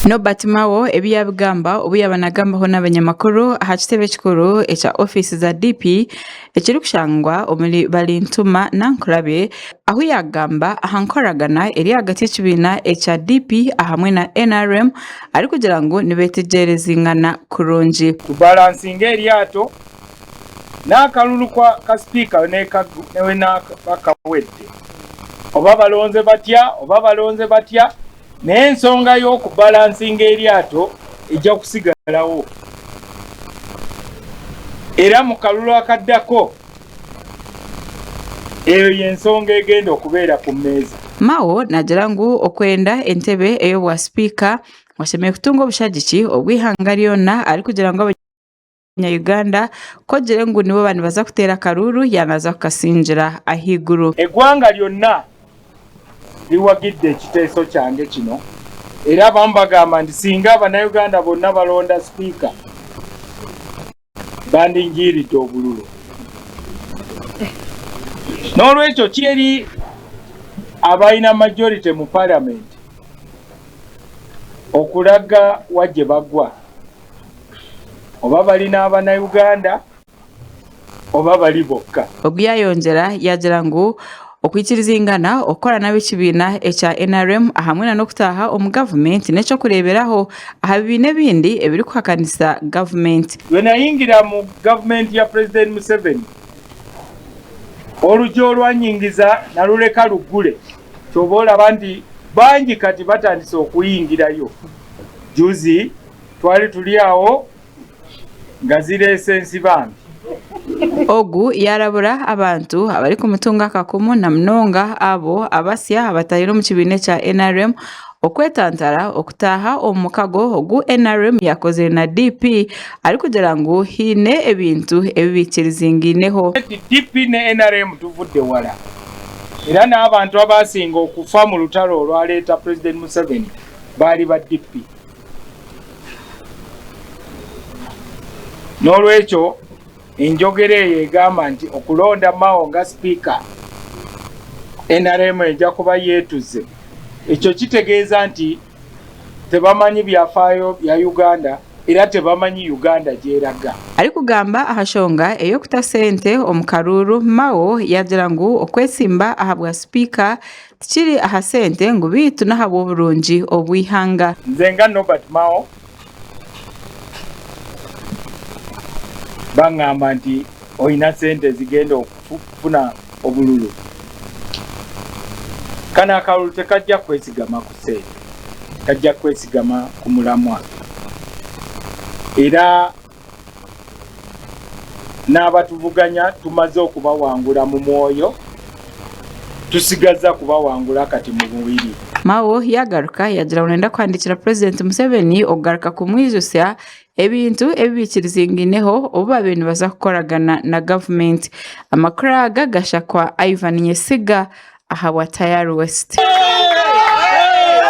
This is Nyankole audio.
Norbert Mao ebi yaabigamba obu yaaba naagambaho n'abanyamakuru aha kitebe kikuru ekya ofiisi za DP ekirikushangwa omuri Balintuma Nankulabye ahu yaagamba aha nkoragana eri ahagati y'ekibiina ekya DP ahamwe na NRM arikugira ngu nibeetegyerezingana kurungi. Tubalansinge eryato n'akalulu ka sipiika newenaba kawedde oba balonze batya oba balonze batya naye ensonga y'okubalansinga eryato ejja kusigalawo era mu kalulu akaddako eyo y'ensonga egenda okubeera ku mmeeza. Mao naagira ngu okwenda entebe ey'obwa sipiika oshemereire kutunga obushagiki obw'eihanga ryona arikugira ngu Abanya-Uganda ku ogire ngu nibo banibaza kuteera akaruuru yaaba naaza kukasingira ahaiguru. Eggwanga lyonna liwagidde ekiteeso kyange kino era abamu bagamba nti singa Bannayuganda bonna balonda sipiika bandinjiiridde obululu. N'olwekyo kiri abalina majority mu palamenti okulaga wa gye bagwa oba bali n'abanauganda oba bali bokka. Ogu yayongyera yaagira ngu okwikirizingana okukora n'ab'ekibiina ekya NRM ahamwe na n'okutaaha omu gavumenti n'eky'okureeberaho aha bibiina ebindi ebirikuhakanisa gavumenti. Lwe nayingira mu gavumenti ya Pulezidenti Museveni, oluggi olwanyingiza naluleka luggule ky'oba olaba nti bangi kati batandise okuyingirayo. Jjuuzi twali tuli awo nga zireese ensibambi. Ogu yaarabura abantu abarikumutunga akakumu na munonga abo abasya abatahire omu kibiina ekya NRM okwetantara okutaaha omu mukago ogu NRM yaakozire na DP arikugira ngu haine ebintu ebi baikirizingaineho. DP ne NRM tuvudde wala era n'abantu abaasinga okufa mu lutalo olwaleeta Pulezidenti Museveni baali ba DP. N'olwekyo enjogera eyo egamba nti okulonda Mao nga sipiika NRM ejja kuba yeetuze, ekyo kitegeeza nti tebamanyi byafaayo bya Uganda era tebamanyi Uganda gy'eraga. Arikugamba aha nshonga ey'okuta sente omu karuuru, Mao yaagira ngu okwesimba ahabwa sipiika Tikiri aha sente ngu beitu n'ahabw'oburungi obw'eihanga. Nze nga Norbert Mao bangamba nti olina sente ezigenda okufuna obululu. Kano akalulu tekajja kwesigama ku sente, kajja kwesigama ku mulamwa era N'abatuvuganya tumaze okubawangula mu mwoyo, tusigazza kubawangula kati mu mubiri. Mao yagaruka yagira ngu nayenda kuhandiikira Purezidenti Museveni okugaruka kumwijutsya ebintu ebi baikirizingaineho obu baabaire nibaza kukoragana na gavumenti. Amakuru aga gashakwa Ivan Nyesiga ahabwa Tayari West.